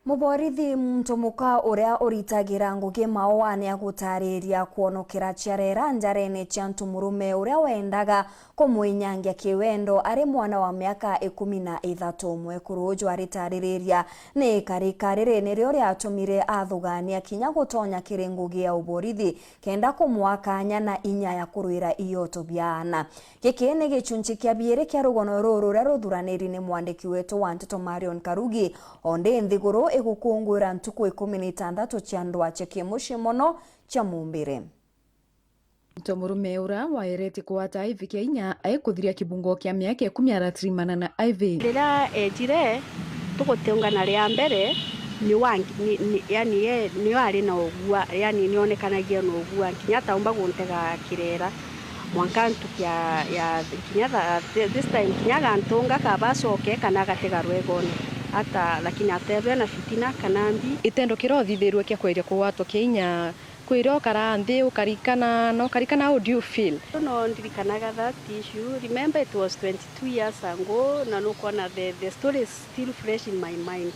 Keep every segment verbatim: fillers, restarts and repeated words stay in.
Muborithi muntu muka uria uritagira ngugi maua ni agutariria kwonokera ciarera njarene cia ntu murume uria wendaga kumwinyangia kiwendo ari mwana wa miaka ikumi na ithatu. Mwekuru uju aritaririria ni ikarika riri nirio riatumire athugania kinya gutonya kiri ngugi ya uborithi kenda kumwaa kanya na inya ya kurwira ioto bia aana. Giki ni gicunci kia biiri kia rugono ruru ruria ruthuraniri ni mwandiki wetu wa nteto Marion Karugi. O ndi nthiguru igukunguira ntuku ikumi na itantatu cia ndwaa cia kimucii mono cia mumbire. Nto murume uria waerete kugwata ivi kia inya aikuthiria kibungo kia miaka ikumi aratirimana na ivi. Riria ejire, tugutiungana ria mbere, ni wa, ni, ni, yani ye, ni ari na ugua, yani nionekanagia na ugua, kinya ataumba guntega kirera. Mwanka ntuku ya, ya, kinya tha-, thi-, this time, kinya agantunga kaba acoke kana agatega rwegone. Ata, lakini atebwe na fitina kana mbi. Itendo kiria uthithirue kia kweria kugwatwa kia inya, kwira ukara nthi ukarikana, na ukarikana, how do you feel? No ndirikanaga that issue. Remember, it was twenty-two years ago, na nukwona the, the story is still fresh in my mind.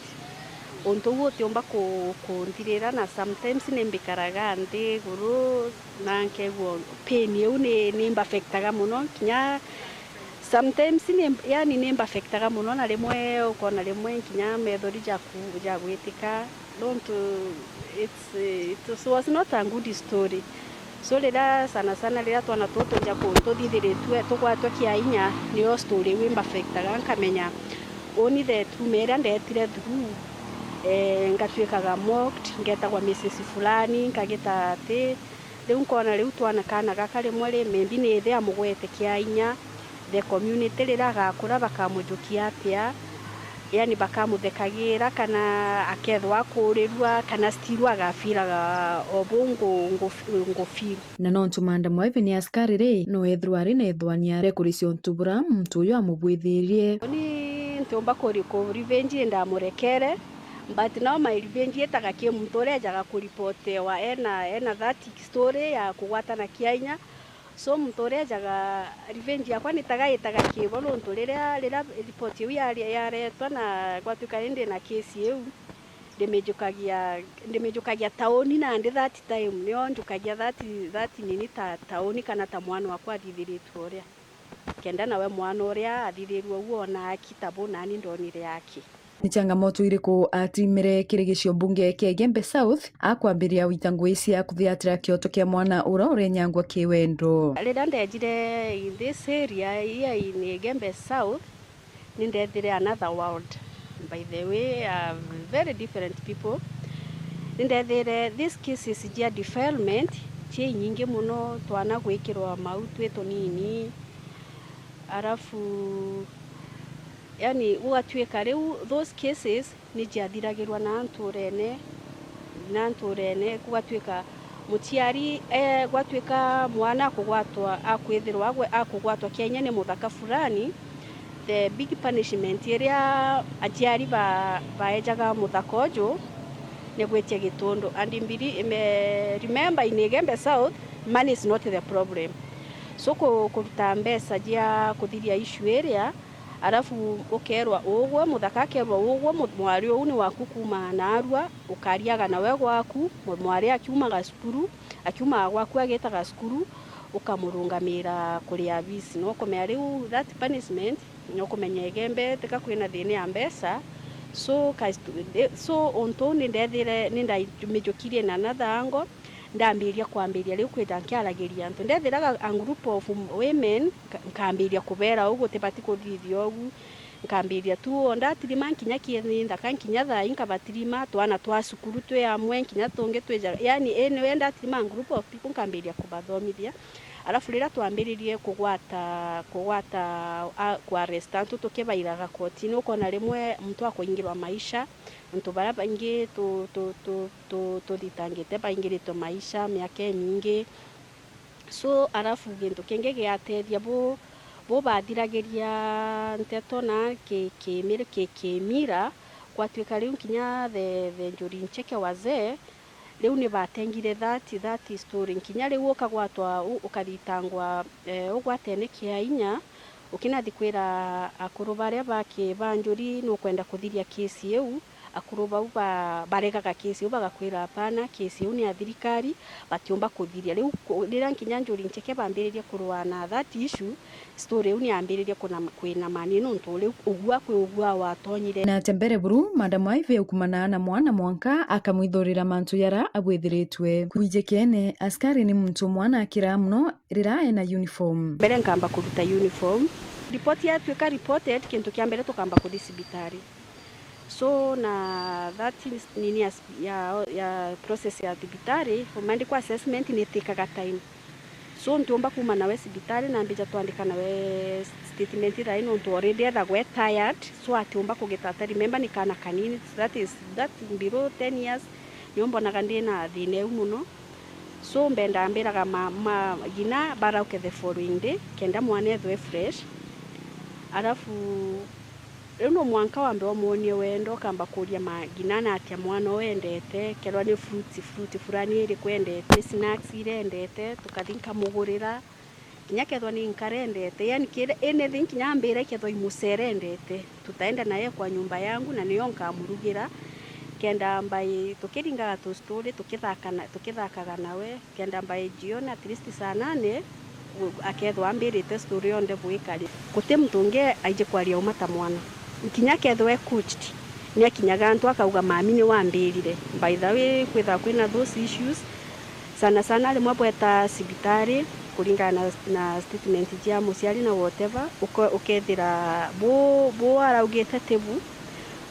Untu uu utiumba ku-, kunthirira, na sometimes nimbikaraga nthi iguru, na nkegua pain iu ni, nimbaffectaga mono, kinya sometimes ni, yani, nimbaffectaga mono, na rimwe ukona rimwe kinya methori jaku jagwitika, nontu it's, it was not a good story. So, riria sana sana, riria twana tutu tuja ku-, tuthithiritue, tugwatwe kia inya, niyo story iu imbaffectaga, nkamenya uni the trauma iria ndetire through, eh, ngatwikaga mocked, ngetagwa missus fulani, nkagita ati, riu nkona riu twana kana gaka rimwe ri, maybe ni ithe amugwete kia inya, the community riria agakura bakamujukia atia, yani bakamuthekagira, kana akethwa akurirua, kana still agafeelaga o buu ngu-, ngu-, ngufeel. Na nontu Madam Ivan ni askari ri, no ethirwa ari na ithwania ria kurisia untu bura muntu uyu amubwithirie. Ni ntiumba kuri-, ku revenge indamurekere, but now my revenge itaga ki muntu uria ejaga kuripotewa ena, ena that story ya kugwatana kia inya. So muntu uria ejaga revenge yakwa nitaga itaga kibo, nontu riria, riria report iu yari-, yaretwa na gwatuika ni ndina case iu, ndimijukagia, ndimijukagia tauni nandi that time, nio njukagia that, that nini ta tauni kana ta mwana wakwa athithiritue uria, kenda nawe mwana uria athithirue uu ona aki ta bu nani ndonire aki. Ni changamoto iriku atimire kiri gicio mbunge kia Igembe South akwambiria gwita ngui cia kuthiatira kioto kia mwana uria urenyangwa kiwendo? Riria ndejire in this area here in Igembe South, ni ndethire another world. By the way, a very different people. Ni ndethire these cases cia defilement cia inyingi mono, twana gwikirwa mau twi tunini, arafu, yani, gugatuika riu those cases ni ciathiragirwa na nturene, na nturene, gugatuika muciari, eh, gwatuika mwana akugwatwa, akwithirwa agwe-, akugwatwa kianya ni muthaka fulani, the big punishment iria aciari ba-, baejaga muthaka uju ni gwitia gitundu. And in bili-, me-, remember, in Igembe South, money is not the problem. So ku-, kuruta mbeca cia kuthiria issue iria, arafu ukerwa ugwe, muthaka akerwa ugwe, mu-, mwari uu ni waku kuuma naarua, ukariaga nawe gwaku, mu-, mwari akiumaga cukuru, akiumaga gwaku agitaga cukuru, ukamurungamira kuria fees. No kumenya riu that punishment, no kumenya Igembe tika kwina thina ya mbeca. So, ka-, so untu uu ni ndethire, ni ndamijukirie na another angle, ndambiria kwambiria riu kwija nkiaragiria antu. Ndethiraga a group of women, nka-, nkambiria kubera uu gutibati kuthithia ugu. Nkambiria tu o ndatirima nkinya kieni nthaka, nkinya thaa ii nkabatirima, twana twa cukuru twi amwe, nkinya tungi twija, yani, anyway, ndatirima a group of people, nkambiria kubathomithia. Arafu riria twambiririe kugwata, kugwata, a, ku arrest antu tukibairaga kotini, ukona rimwe muntu akuingirwa maisha, antu baria baingi tu-, tu-, tu-, tu-, tuthitangite baingiritwe maisha miaka imingi. So, arafu gintu kingi giatethia bu, bu bathiragiria nteto na ki-, kimir-, ki-, kimira, gwatuika riu nkinya the, the Njuri Ncheke wazee, riu ni batengire that, that story. Nkinya riu ukagwatwa u-, ukathitangwa, eh, ugwatene kia inya, ukinathi kwira akuru baria ba ki-, ba Njuri nukwenda kuthiria case iu, Akuru bau ba-, baregaga kesi iu, bagakwira, "Hapana, kesi iu ni ya thirikari, batiumba kuthiria." Riu ku-, riria nkinya njuri ncheke bambiririe kurua na that issue, story iu ni yambiririe kuna-, kwinama ni nontu riu ugua kwi ugua watonyire. Na atia mbere buru, Madam Ive aukumanaa na mwana mwanka akamwithurira mantu jaria abwithiritue. Kwijikene, askari ni muntu mwana akiraa mono riria ena uniform. Mbere nkamba kuruta uniform. Report yatuika reported, kintu kia mbere tukamba kuthi cibitari. So, na that is, nini ya, ya, ya process ya cibitari, medical assessment ni itikaga time. So, ntiumba kuuma nawe cibitari na mbija twandika nawe statement thaai, nontu already ethagwa e tired, so atiumba kugitata. Remember, ni kaana kanini, that is, that below ten years, nio mbonaga ndi na thina iu mono. So, mbenda mbiraga ma, ma, ngina barauke the following day, kenda mwana ethwe fresh. Arafu, riu no mwanka wambe umwonie wendo, ukamba kuria ma, ngina na atia mwana uu endete, kethwa ni fruits, fruit fulani iriku endete, snacks iria endete, tukathi nkamugurira. Kinya kethwa ni nkare endete, yani kira, anything, kinya ambira kethwa i mucere endete, tutaenda naye kwa nyumba yangu na niyo nkamurugira, kenda mbai tukiringaga tu story, tukithaka na, tukithakaga nawe, kenda mbai jioni at least saa nane, u-, akethwa ambirite story yonthe bwikari. Guti muntu ungi aiji kwaria uma ta mwana. Kinya kethwa e coached, ni akinyaga antu akauga, "Mami ni wambirire." By the way, kwithagwa kwina those issues, sana sana rimwe bweta cibitari, kuringana na, na statement cia muciari na whatever, uko-, ukethira bu-, bu araugite ti bu.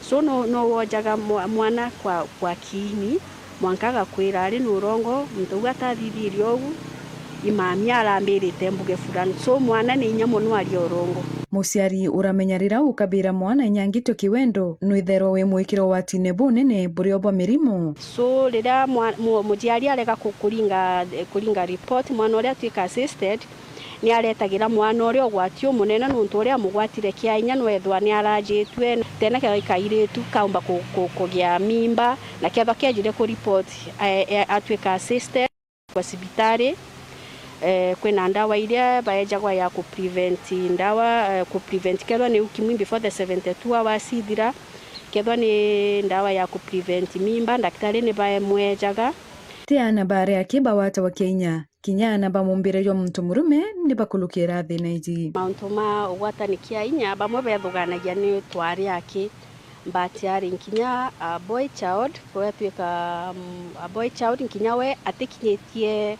So, no, no wojaga mwa-, mwana kwa, kwa kiini, mwanka agakwira ari ni urongo, muntu uu atathithirie uu, i mami arambirite mbuge fulani. So, mwana ni inya mono aria urongo. Muciari uramenya riria ukabira mwana inya ngito kiwendo, nwitherwa wi mwikiro ugwatine bunene burio bwa mirimo. So, riria mwa-, mu-, muciari arega ku-, kuringa, kuringa report, mwana uria atwika assisted, ni aretagira mwana uria ugwati umunene, nontu uria amugwatire kia inya nwethwa ni arajitue, tena kethwa i kairitu kaumba ku-, ku-, kugia mimba, na kethwa kejire ku report, e, e, atwika assisted kwa cibitari. Eh, kwina ndawa iria baejagwa ya ku prevent ndawa, eh, ku prevent kethwa ni ukimwi before the seventy two hours ithira, kethwa ni ndawa ya ku prevent mimba, ndagitari ni bamwejaga. Ti aana baria aki bawatagwa kia inya, kinya aana ba mumbire jwa muntu murume ni bakulukira thina iji. Mauntu ma ugwatani kia inya, bamwe bethuganagia ni twari aki, but ari nkinya a boy child, we atwika, mm, a boy child, nkinya we atikinyitie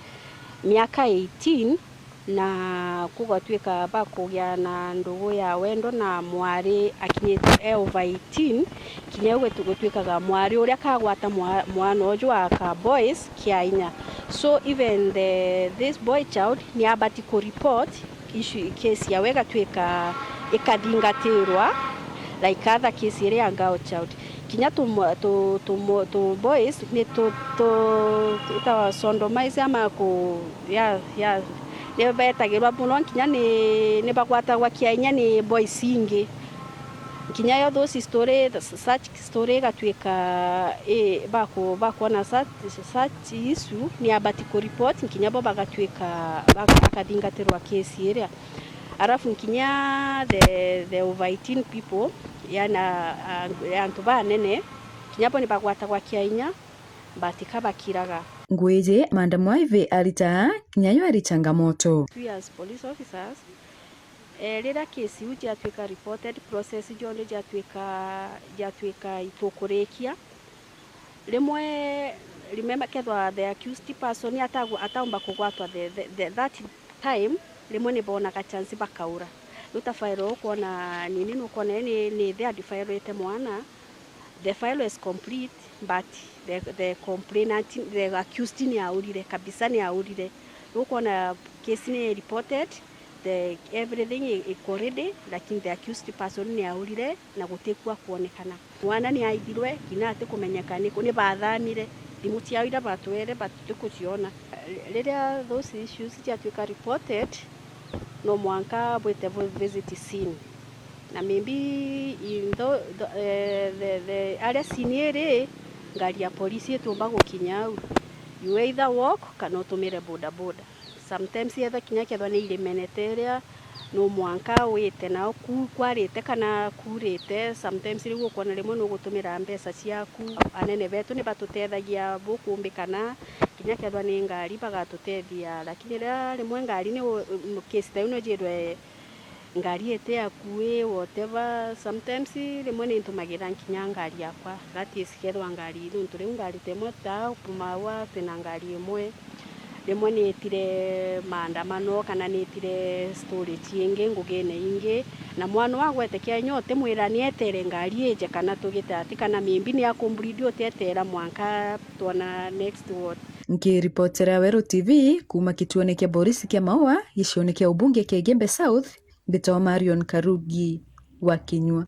miaka eighteen, na kugatwika bakugia na ndugu ya wendo na mwari akinyite e over eighteen, kinya u gutwikaga mwari uria kagwata mwa-, mwana uju wa ka boys kia inya. So even the, this boy child ni abati ku report issue, case yawe igatwika ikathingatirwa like other case iria ya girl child. Kinya tu, tu, tu, tu boys ni tu, tu, itawa sodomize ama ku, ya, ya, ni betagirwa muno, kinya ni, ni bagwatagwa kia inya ni boys ingi. Kinya yo those story, such story igatwika, i, baku-, bakwona such, such issue ni abati ku report, kinya bo bagatwika, bak-, bakathingatirwa case iria. Arafu nkinya the, the over eighteen people, yani, a, a, antu banene, kinya bo ni bagwatagwa kia inya, but kabakiraga. Ngui iji, Madam Ive aritaa, kinya yo ari changamoto. We as police officers, eh, riria case iu ciatwika reported, process cionthe ciatwika, ciatwika itukurikia, rimwe, remember, kethwa the accused person atagwa-, ataumba kugwatwa the, the, the, that time, rimwe ni bonaga chance bakaura. Riu ta file ukwona nini, nukwona ni, ni the adifilete mwana, the file is complete, but the, the complainant, the accused ni aurire, kabisa ni aurire. Riu ukwona case ni reported, the, everything i, iko ready, lakini the accused person ni aurire na gutikua kuonekana. Mwana ni aithirwe, nginya atikumenyeka ni ku, ni bathamire. Thimu ciao iria batwere, batikuciona. Riria those issues ciatwika reported, no mwanka bwite bu visit scene. Na maybe in tho-, tho-, eh, the, the, aria scene iri, ngari ya polisi itiumba gukinya au. You either walk kana utumire bodaboda. Sometimes yetha kinya kethwa ni irimenete iria, no mwanka wite nao ku kwarite kana kurite. Sometimes riu ukwona rimwe nugutumira mbeca ciaku. Anene betu ni batutethagia bukumbikana, kinya kethwa ni ngari bagatutethia, lakini riria rimwe ngari ni u- case ta iu no jirwe ngari iti akui, whatever, sometimes rimwe ni ntumagira nkinya ngari yakwa, that is kethwa ngari, nontu riu ngari temwe ta kumawa twina ngari imwe, rimwe nitire maandamano kana nitire storage ingi ngugine ingi, na mwana wagwete kia inya utimwira nietere ngari ije kana tugite ati, kana maybe ni akumbreed utetera mwanka twona next what. Nkiripotera Weru T V kuuma kituone kia borisi kia Maua, gicione kia ubunge kia Igembe South, mbitawa Marion Karugi wa Kinyua.